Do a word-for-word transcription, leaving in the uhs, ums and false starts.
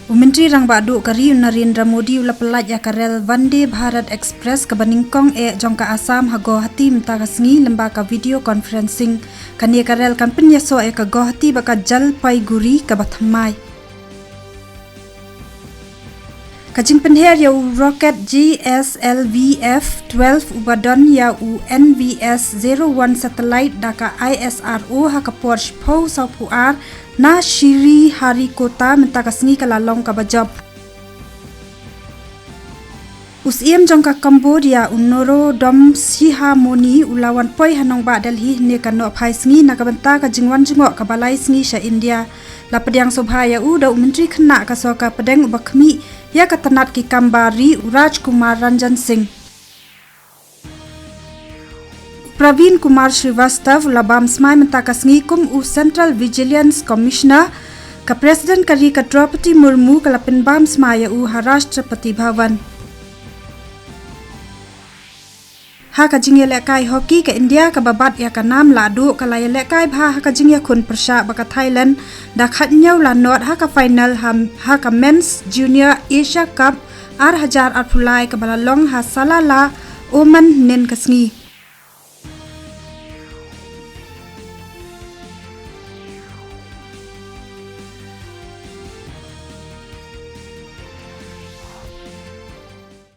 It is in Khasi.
U Myntri Rangbah Duh ka ri u Narendra Modi u la pyllait ïa ka rel Vande Bharat Express kaba nyngkong eh jong ka Assam ha Guwahati mynta ka sngi lyngba ka video conferencing. Kane ka rel kan pynïasoh ïa ka Guwahati bad ka Jalpaiguri kaba thymmai. Ka jingpynher ïa u rocket G S L V F twelve uba don ïa u N V S zero one satellite da ka I S R O ha ka por shiphew sawphew ar na Sriharikota mynta ka sngi ka la long kaba jop. U Syiem jong ka Cambodia u Norodom Sihamoni u la wan poi ha nongbah Delhi hynne ka nohphai sngi na ka bynta ka jingwan jngoh kaba lai sngi sha India. La pdiang sngewbha ïa u da u Myntri Khynnah ka sorkar pdeng uba khmih ïa ka tnat ki kam bar ri u Rajkumar Ranjan Singh. Praveen Kumar Srivastava u la bam smai mynta ka sngi kum u Central Vigilance Commissioner. Ka President ka ri ka Droupadi Murmu ka la pynbam smai ïa u ha Rashtrapati Bhavan. Ha ka jingïalehkai hockey ka India kaba bat ïa ka nam lahduh ka la ïalehkai bha ha ka jingïakhun pyrshah bad ka Thailand da khathynñiew la nod ha ka final ha, ha ka Men's Junior Asia Cup ar hajar arphew lai kaba la long ha Salalah, Oman hynnin ka sngi.